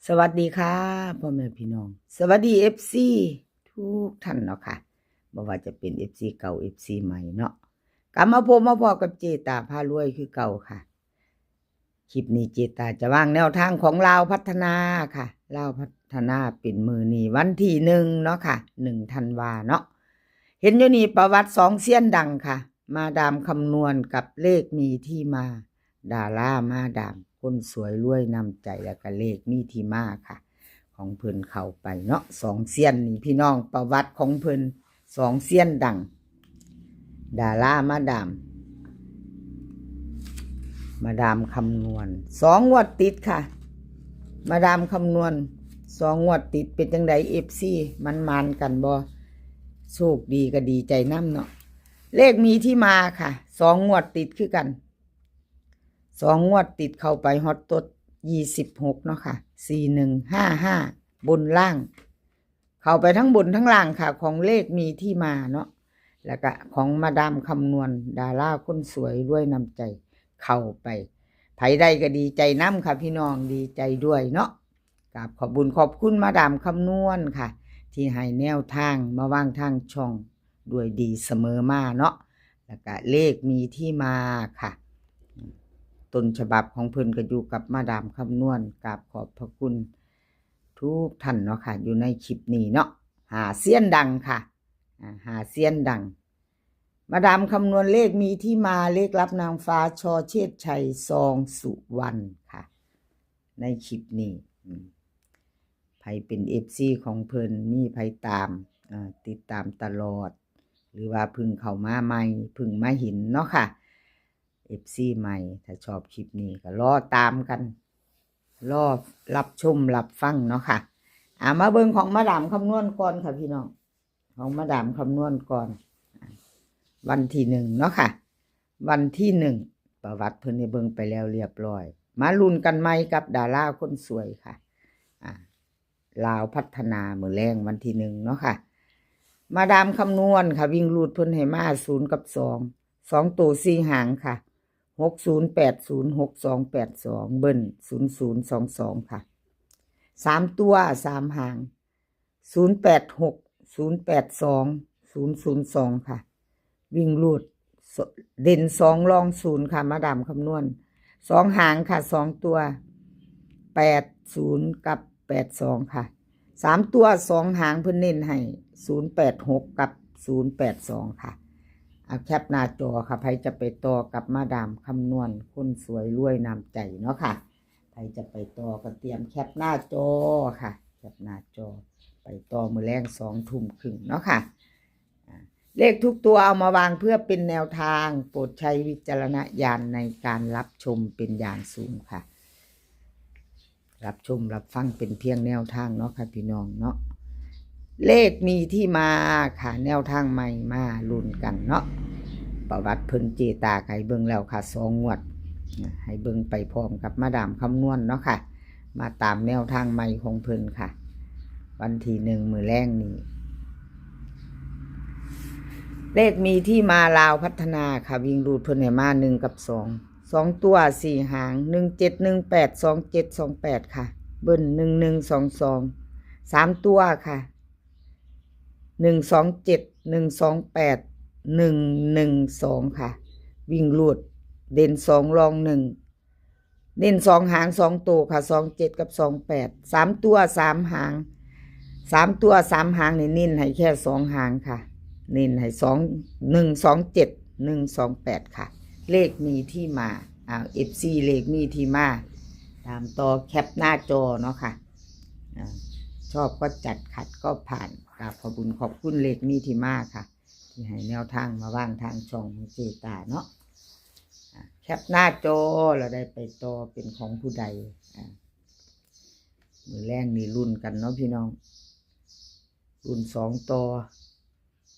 ສະຫວັດດີຄ່ະ ພໍ່ແມ່ພີ່ນ້ອງ ສະຫວັດດີ ເອັຟຊີ ທຸກທ່ານເນາະຄ່ະ ບໍ່ວ່າຈະເປັນ ເອັຟຊີ ເກົ່າ ເອັຟຊີ ໃໝ່ເນາະ ກັບມາພົບມາພໍ້ກັບເຈຕາພາລວຍຄືເກົ່າຄ່ະ. ຄລິບນີ້ເຈຕາຈະວາງແນວທາງຂອງລາວພັດທະນາຄ່ະ ລາວພັດທະນາເປັນມື້ນີ້ວັນທີໜຶ່ງເນາະຄ່ະ ໜຶ່ງທັນວາເນາະ. ເຫັນຢູ່ນີ້ປະຫວັດສອງຊຽນດັງຄ່ະ ມາດາມຄຳນວນກັບເລກມີທີ່ມາ ດາລາມາດາມ ຄົນສວຍລວຍນ້ຳໃຈ ແລ້ວກະເລກມີທີ່ມາຄ່ະ ຂອງເພິ່ນເຂົ້າໄປເນາະ ສອງຊຽນນີ້ພີ່ນ້ອງ ປະຫວັດຂອງເພິ່ນ ສອງຊຽນດັງ ດາລາມາດາມ ມາດາມຄຳນວນ ສອງງວດຕິດຄ່ະ ມາດາມຄຳນວນ ສອງງວດຕິດ ເປັນຈັ່ງໃດ ເອັຟຊີ ມັນໝານກັນບໍ່ ໂຊກດີກະດີໃຈນຳເນາະ. ເລກມີທີ່ມາຄ່ະ ສອງງວດຕິດຄືກັນ ສອງງວດຕິດເຂົ້າໄປຮອດຕົດ ຊາວຫົກເນາະຄ່ະ ສີ່ໜຶ່ງຫ້າຫ້າ ບົນລ່າງ ເຂົ້າໄປທັງບົນທັງລ່າງຄ່ະ ຂອງເລກມີທີ່ມາເນາະ ແລ້ວກະຂອງມາດາມຄຳນວນ ດາລາຄົນສວຍລວຍນ້ຳໃຈ ເຂົ້າໄປ ໃຜໄດ້ກະດີໃຈນຳຄ່ະພີ່ນ້ອງ ດີໃຈດ້ວຍເນາະ. ກາບຂອບບຸນຂອບຄຸນມາດາມຄຳນວນຄ່ະ ທີ່ໃຫ້ແນວທາງມາວາງທາງຊ່ອງ ດ້ວຍດີສະເໝີມາເນາະ ແລ້ວກະເລກມີທີ່ມາຄ່ະ ຕົ້ນສະບັບຂອງເພິ່ນກະຢູ່ກັບມາດາມຄຳນວນ ກາບຂອບພະຄຸນທຸກທ່ານເນາະຄ່ະ ຢູ່ໃນຄລິບນີ້ເນາະ ຫ້າຊຽນດັງຄ່ະ ອາ ຫ້າຊຽນດັງ ມາດາມຄຳນວນເລກມີທີ່ມາ ເລກລັບນາງຟ້າ ຊໍເຊດໄຊ ຊອງສຸວັນຄ່ະ ໃນຄລິບນີ້ ອາ ໃຜເປັນ ເອັຟຊີ ຂອງເພິ່ນ ມີໃຜຕາມ ເອີ ຕິດຕາມຕະຫຼອດ ຫຼືວ່າເພິ່ງເຂົ້າມາໃໝ່ ເພິ່ງມາເຫັນເນາະຄ່ະ ເອັຟຊີ ໃໝ່ ຖ້າຊອບຄລິບນີ້ກະລໍຕາມກັນ ລໍຮັບຊົມຮັບຟັງເນາະຄ່ະ. ອາ ມາເບິ່ງຂອງມາດາມຄຳນວນກ່ອນຄ່ະພີ່ນ້ອງ ຂອງມາດາມຄຳນວນກ່ອນ ວັນທີໜຶ່ງເນາະຄ່ະ ວັນທີໜຶ່ງ ປະຫວັດເພິ່ນໄດ້ເບິ່ງໄປແລ້ວລຽບລ້ອຍ ມາລຸ້ນກັນໃໝ່ກັບດາລາຄົນສວຍຄ່ະ ອາ ລາວພັດທະນາມື້ແລງວັນທີໜຶ່ງເນາະຄ່ະ. ມາດາມຄຳນວນຄ່ະ ວິ່ງຮູດເພິ່ນໃຫ້ມາສູນກັບສອງ ສອງໂຕສີ່ຫາງຄ່ະ ຫົກສູນແປດສູນ ຫົກສອງແປດສອງ ເບິ້ນສູນສູນສອງສອງຄ່ະ. ສາມຕົວສາມຫາງ ສູນແປດຫົກ ສູນແປດສອງ ສູນສູນສອງຄ່ະ ວິ່ງຮູດ ເດັ່ນສອງ ລອງສູນຄ່ະ ມາດາມຄຳນວນ. ສອງຫາງຄ່ະ ສອງຕົວ ແປດສູນກັບແປດສອງຄ່ະ. ສາມຕົວສອງຫາງ ເພິ່ນເນັ້ນໃຫ້ ສູນແປດຫົກກັບສູນແປດສອງຄ່ະ. ເອົາແຄປໜ້າຈໍຄ່ະ ໃຜຈະໄປຕໍ່ກັບມາດາມຄຳນວນ ຄົນສວຍລວຍນ້ຳໃຈເນາະຄ່ະ. ໃຜຈະໄປຕໍ່ກະຕຽມແຄປໜ້າຈໍຄ່ະ ແຄປໜ້າຈໍ ໄປຕໍ່ມື້ແລງສອງທຸ່ມຄຶ່ງເນາະຄ່ະ. ອາ ເລກທຸກຕົວເອົາມາວາງເພື່ອເປັນແນວທາງ ໂປດໃຊ້ວິຈາລະນະຍານໃນການຮັບຊົມເປັນຢ່າງສູງຄ່ະ. ຮັບຊົມຮັບຟັງເປັນພຽງແນວທາງເນາະຄ່ະພີ່ນ້ອງເນາະ. ເລກມີທີ່ມາຄ່ະ ແນວທາງໃໝ່ ມາລຸ້ນກັນເນາະ. ປະຫວັດເພິ່ນເຈຕາໃຫ້ເບິ່ງແລ້ວຄ່ະ ສອງງວດ ໃຫ້ເບິ່ງໄປພ້ອມກັບມາດາມຄຳນວນເນາະຄ່ະ. ມາຕາມແນວທາງໃໝ່ຂອງເພິ່ນຄ່ະ ວັນທີໜຶ່ງມື້ແລງນີ້. ເລກມີທີ່ມາ ລາວພັດທະນາຄ່ະ ວິ່ງຮູດເພິ່ນໃຫ້ມາໜຶ່ງກັບສອງ ສອງຕົວສີ່ຫາງ ໜຶ່ງເຈັດໜຶ່ງແປດ ສອງເຈັດສອງແປດຄ່ະ ເບິ້ນໜຶ່ງໜຶ່ງສອງສອງ. ສາມຕົວຄ່ະ ໜຶ່ງສອງເຈັດ ໜຶ່ງສອງແປດ ໜຶ່ງໜຶ່ງສອງຄ່ະ ວິ່ງຮູດ ເດັ່ນສອງ ລອງໜຶ່ງ ເນັ້ນສອງຫາງສອງໂຕຄ່ະ ສອງເຈັດກັບສອງແປດ. ສາມຕົວສາມຫາງ ສາມຕົວສາມຫາງນີ້ເນັ້ນໃຫ້ແຄ່ສອງຫາງຄ່ະ ເນັ້ນໃຫ້ສອງ ໜຶ່ງສອງເຈັດ ໜຶ່ງສອງແປດຄ່ະ. ເລກມີທີ່ມາ ເອັຟຊີ ເລກມີທີ່ມາ ຕາມຕໍ່ແຄປໜ້າຈໍເນາະຄ່ະ. ອາ ຊອບກໍຈັດ ຂັດກໍຜ່ານ. ກາບຂອບບຸນຂອບຄຸນເລກມີທີ່ມາຄ່ະ ທີ່ໃຫ້ແນວທາງມາວາງທາງຊ່ອງຂອງເຈຕາເນາະ. ອາ ແຄປໜ້າຈໍ ແລ້ວໄດ້ໄປຕໍ່ເປັນຂອງຜູ້ໃດ. ອາ ມື້ແລງນີ້ລຸ້ນກັນເນາະພີ່ນ້ອງ ລຸ້ນສອງຕໍ່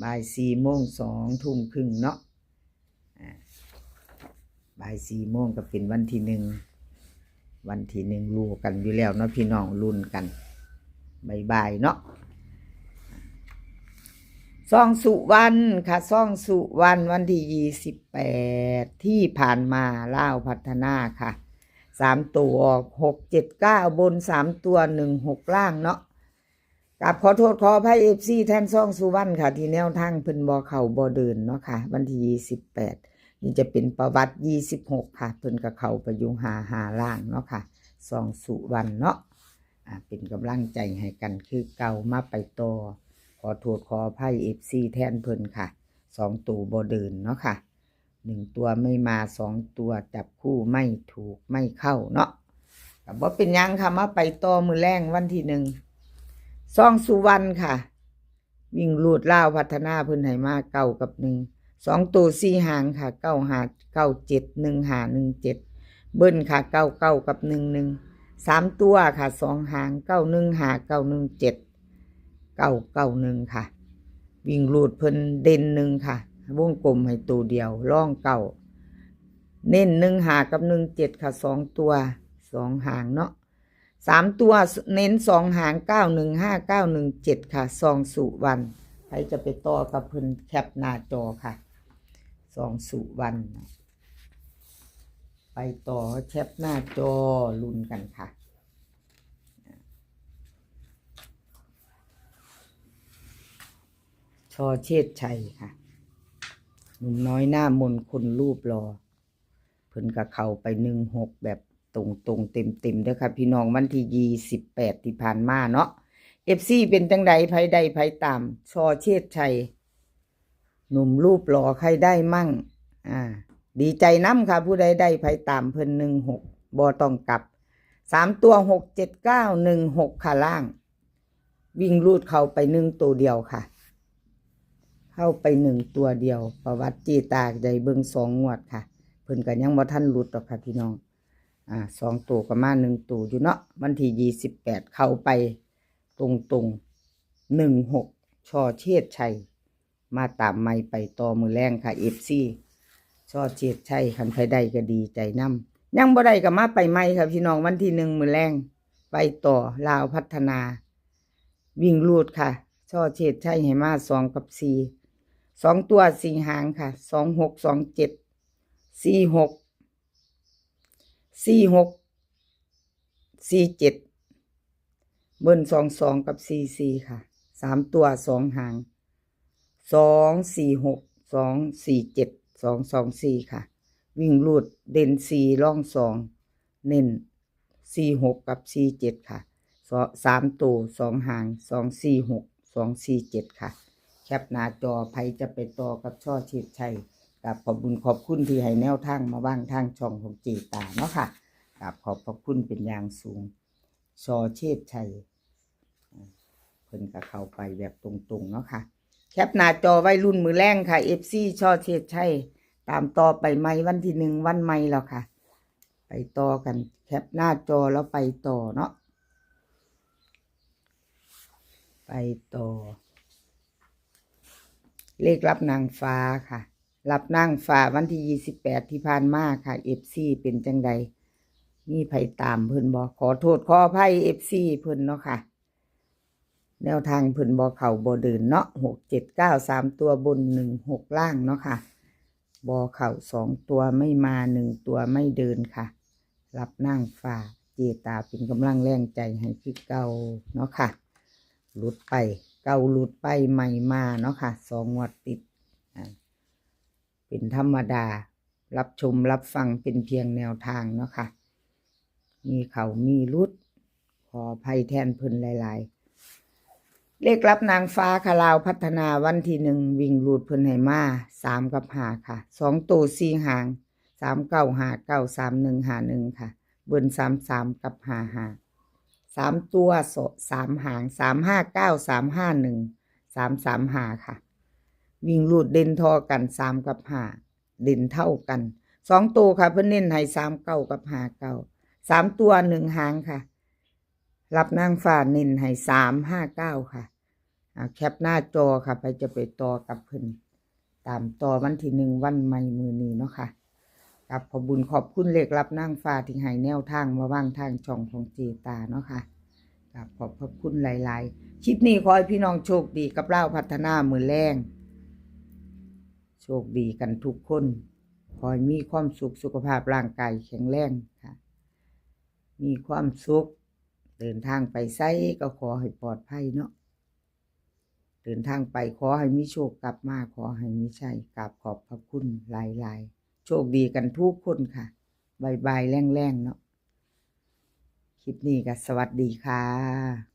ບ່າຍສີ່ໂມງ ສອງທຸ່ມຄຶ່ງເນາະ. ອາ ບ່າຍສີ່ໂມງກະເປັນວັນທີໜຶ່ງ ວັນທີໜຶ່ງ ຮູ້ກັນຢູ່ແລ້ວເນາະພີ່ນ້ອງ ລຸ້ນກັນ ບ່າຍໆເນາະ. ຊ່ອງສຸວັນຄ່ະ ຊ່ອງສຸວັນ ວັນທີຊາວແປດ ທີ່ຜ່ານມາ ລາວພັດທະນາຄ່ະ ສາມໂຕອອກ ຫົກເຈັດເກົ້າ ບົນ ສາມຕົວ ໜຶ່ງຫົກ ລ່າງເນາະ. ກາບຂໍໂທດຂໍອະໄພ ເອັຟຊີ ແທນຊ່ອງສຸວັນຄ່ະ ທີ່ແນວທາງເພິ່ນບໍ່ເຂົ້າບໍ່ເດີນເນາະຄ່ະ. ວັນທີ ຊາວແປດ ນີ້ຈະເປັນປະຫວັດ ຊາວຫົກ ຄ່ະ ເພິ່ນກໍເຂົ້າໄປຢູ່ ຫ້າຫ້າ ລ່າງເນາະຄ່ະ ຊ່ອງສຸວັນເນາະ. ອາ ເປັນກຳລັງໃຈໃຫ້ກັນຄືເກົ່າ. ມາໄປຕໍ່ ຂໍໂທດຂໍອະໄພ ເອັຟຊີ ແທນເພິ່ນຄ່ະ ສອງໂຕບໍ່ເດີນເນາະຄ່ະ. ໜຶ່ງຕົວໄມ່ມາ ສອງຕົວຈັບຄູ່ໄມ່ຖືກໄມ່ເຂົ້າເນາະ ກໍບໍ່ເປັນຫຍັງຄ່ະ. ມາໄປຕໍ່ມື້ແລງວັນທີໜຶ່ງ ຊ່ອງສຸວັນຄ່ະ ວິ່ງຮູດລາວພັດທະນາ ເພິ່ນໃຫ້ມາເກົ້າກັບໜຶ່ງ ສອງໂຕສີ່ຫາງຄ່ະ ເກົ້າຫ້າ ເກົ້າເຈັດ ໜຶ່ງຫ້າ ໜຶ່ງເຈັດ ເບິ້ນຄ່ະ ເກົ້າເກົ້າກັບໜຶ່ງໜຶ່ງ ສາມຕົວຄ່ະ ສອງຫາງ ເກົ້າໜຶ່ງຫ້າ ເກົ້າໜຶ່ງເຈັດ ເກົ້າເກົ້າໜຶ່ງຄ່ະ. ວິ່ງຮູດເພິ່ນເດັ່ນໜຶ່ງຄ່ະ ວົງກົມໃຫ້ໂຕດຽວ ລອງເກົ້າ ເນັ້ນໜຶ່ງຫ້າກັບໜຶ່ງເຈັດຄ່ະ ສອງຕົວ ສອງຫາງເນາະ. ສາມຕົວເນັ້ນສອງຫາງ ເກົ້າໜຶ່ງຫ້າ ເກົ້າໜຶ່ງເຈັດຄ່ະ ຊ່ອງສຸວັນ. ໃຜຈະໄປຕໍ່ກັບເພິ່ນ ແຄປໜ້າຈໍຄ່ະ ຊ່ອງສຸວັນ. ໄປຕໍ່ ແຄປໜ້າຈໍ ລຸ້ນກັນຄ່ະ. ຊ.ເຊດໄຊຄ່ະ ໜຸ່ມນ້ອຍໜ້າມົນ ຄົນຮູບຫຼໍ່ ເພິ່ນກໍເຂົ້າໄປ ໜຶ່ງຫົກ ແບບຕົງໆ ເຕັມໆ ເດີຄ່ະພີ່ນ້ອງ. ວັນທີ ຊາວແປດ ທີ່ຜ່ານມາເນາະ ເອັຟຊີ ເປັນຈັ່ງໃດ ໃຜໄດ້ໃຜຕາມ ຊ.ເຊດໄຊ ໜຸ່ມຮູບຫຼໍ່ ໃຜໄດ້ໝັ້ງ ອາ ດີໃຈນຳຄ່ະ. ຜູ້ໃດໄດ້ໃຜຕາມເພິ່ນ ໜຶ່ງຫົກ ບໍ່ຕ້ອງກັບ ສາມຕົວ ຫົກເຈັດເກົ້າ ໜຶ່ງຫົກຄ່ະ ລ່າງ. ວິ່ງຮູດເຂົ້າໄປໜຶ່ງໂຕດຽວຄ່ະ ເຂົ້າໄປໜຶ່ງຕົວດຽວ. ປະຫວັດເຈຕາໄດ້ເບິ່ງສອງງວດຄ່ະ ເພິ່ນກໍຍັງບໍ່ທັນຫຼຸດດອກຄ່ະພີ່ນ້ອງ. ອາ ສອງໂຕກໍມາໜຶ່ງໂຕຢູ່ເນາະ. ວັນທີ ຊາວແປດ ເຂົ້າໄປຕົງໆ ໜຶ່ງຫົກ ຊ.ເຊດໄຊ. ມາຕາມໃໝ່ໄປຕໍ່ມື້ແລງຄ່ະ ເອັຟຊີ ຊ.ເຊດໄຊ. ຄັນໃຜໄດ້ກໍດີໃຈນຳ ຍັງບໍ່ໄດ້ກໍມາໄປໃໝ່ຄ່ະພີ່ນ້ອງ. ວັນທີໜຶ່ງມື້ແລງໄປຕໍ່ ລາວພັດທະນາ ວິ່ງຮູດຄ່ະ ຊ.ເຊດໄຊ ໃຫ້ມາສອງກັບສີ່ ສອງຕົວສີ່ຫາງຄ່ະ ສອງຫົກ ສອງເຈັດ ສີ່ຫົກ ສີ່ຫົກ ສີ່ເຈັດ ເບິ້ນ ສອງສອງກັບສີ່ສີ່ຄ່ະ ສາມຕົວສອງຫາງ ສອງສີ່ຫົກ ສອງສີ່ເຈັດ ສອງສອງສີ່ຄ່ະ. ວິ່ງຮູດເດັ່ນສີ່ ລອງສອງ ເນັ້ນສີ່ຫົກກັບສີ່ເຈັດຄ່ະ ສາມໂຕສອງຫາງ ສອງສີ່ຫົກ ສອງສີ່ເຈັດຄ່ະ. ແຄປໜ້າຈໍ ໃຜຈະໄປຕໍ່ກັບ ຊ.ເຊດໄຊ. ກາບຂອບບຸນຂອບຄຸນທີ່ໃຫ້ແນວທາງມາວາງທາງຊ່ອງຂອງເຈຕາເນາະຄ່ະ. ກາບຂອບພະຄຸນເປັນຢ່າງສູງ ຊ.ເຊດໄຊ. ເພິ່ນກໍເຂົ້າໄປແບບຕົງໆເນາະຄ່ະ. ແຄປໜ້າຈໍໄວ້ລຸ້ນມື້ແລງຄ່ະ ເອັຟຊີ ຊ.ເຊດໄຊ. ຕາມຕໍ່ໄປໃໝ່ ວັນທີໜຶ່ງ ວັນໃໝ່ແລ້ວຄ່ະ. ໄປຕໍ່ກັນ ແຄປໜ້າຈໍແລ້ວໄປຕໍ່ເນາະ. ໄປຕໍ່ ເລກລັບນາງຟ້າຄ່ະ ລັບນາງຟ້າວັນທີ ຊາວແປດ ທີ່ຜ່ານມາຄ່ະ ເອັຟຊີ ເປັນຈັ່ງໃດ ມີໃຜຕາມເພິ່ນບໍ່? ຂໍໂທດຂໍອະໄພ ເອັຟຊີ ເພິ່ນເນາະຄ່ະ. ແນວທາງເພິ່ນບໍ່ເຂົ້າບໍ່ເດີນເນາະ ຫົກເຈັດເກົ້າ ສາມຕົວບົນ ໜຶ່ງຫົກລ່າງເນາະຄ່ະ. ບໍ່ເຂົ້າສອງຕົວໄມ່ມາ ໜຶ່ງຕົວໄມ່ເດີນຄ່ະ. ລັບນາງຟ້າ ເຈຕາເປັນກຳລັງແຮງໃຈໃຫ້ຄືເກົ່າເນາະຄ່ະ. ຫຼຸດໄປ ເກົ່າຫຼຸດໄປ ໃໝ່ມາເນາະຄ່ະ ສອງງວດຕິດ. ອາ ເປັນທຳມະດາ ຮັບຊົມຮັບຟັງເປັນພຽງແນວທາງເນາະຄ່ະ. ມີເຂົ້າມີຫຼຸດ ຂໍອະໄພແທນເພິ່ນຫຼາຍໆ. ເລກລັບນາງຟ້າຄ່ະ ລາວພັດທະນາ ວັນທີໜຶ່ງ ວິ່ງຮູດເພິ່ນໃຫ້ມາ ສາມກັບຫ້າຄ່ະ. ສອງໂຕສີ່ຫາງ ສາມເກົ້າຫ້າເກົ້າ ສາມໜຶ່ງຫ້າໜຶ່ງຄ່ະ. ເບິ້ນ ສາມສາມກັບຫ້າຫ້າ. ສາມຕົວ ສາມຫາງ ສາມຫ້າເກົ້າ ສາມຫ້າໜຶ່ງ ສາມສາມຫ້າຄ່ະ. ວິ່ງຮູດເດັ່ນທໍ່ກັນ ສາມກັບຫ້າ ເດັ່ນເທົ່າກັນ ສອງໂຕຄ່ະ. ເພິ່ນເນັ້ນໃຫ້ ສາມເກົ້າກັບຫ້າເກົ້າ. ສາມຕົວໜຶ່ງຫາງຄ່ະ. ລັບນາງຟ້າເນັ້ນໃຫ້ ສາມຫ້າເກົ້າຄ່ະ. ອາ ແຄປໜ້າຈໍຄ່ະ ໃຜຈະໄປຕໍ່ກັບເພິ່ນ ຕາມຕໍ່ວັນທີໜຶ່ງ ວັນໃໝ່ມື້ນີ້ເນາະຄ່ະ. ກາບຂອບບຸນຂອບຄຸນເລກລັບນາງຟ້າທີ່ໃຫ້ແນວທາງມາວາງທາງຊ່ອງຂອງເຈຕາເນາະຄ່ະ. ກາບຂອບພະຄຸນຫຼາຍໆ. ຄລິບນີ້ຂໍໃຫ້ພີ່ນ້ອງໂຊກດີກັບລາວພັດທະນາມື້ແລງ. ໂຊກດີກັນທຸກຄົນ. ຂໍໃຫ້ມີຄວາມສຸກ ສຸຂະພາບຮ່າງກາຍແຂງແຮງຄ່ະ. ມີຄວາມສຸກ ເດີນທາງໄປໃສກໍຂໍໃຫ້ປອດໄພເນາະ ເດີນທາງໄປຂໍໃຫ້ມີໂຊກ ກັບມາຂໍໃຫ້ມີໄຊ ກາບຂອບພະຄຸນຫຼາຍໆ ໂຊກດີກັນທຸກຄົນຄ່ະ ບ່າຍໆແລງໆເນາະ ຄລິບນີ້ກໍສະຫວັດດີຄ່ະ.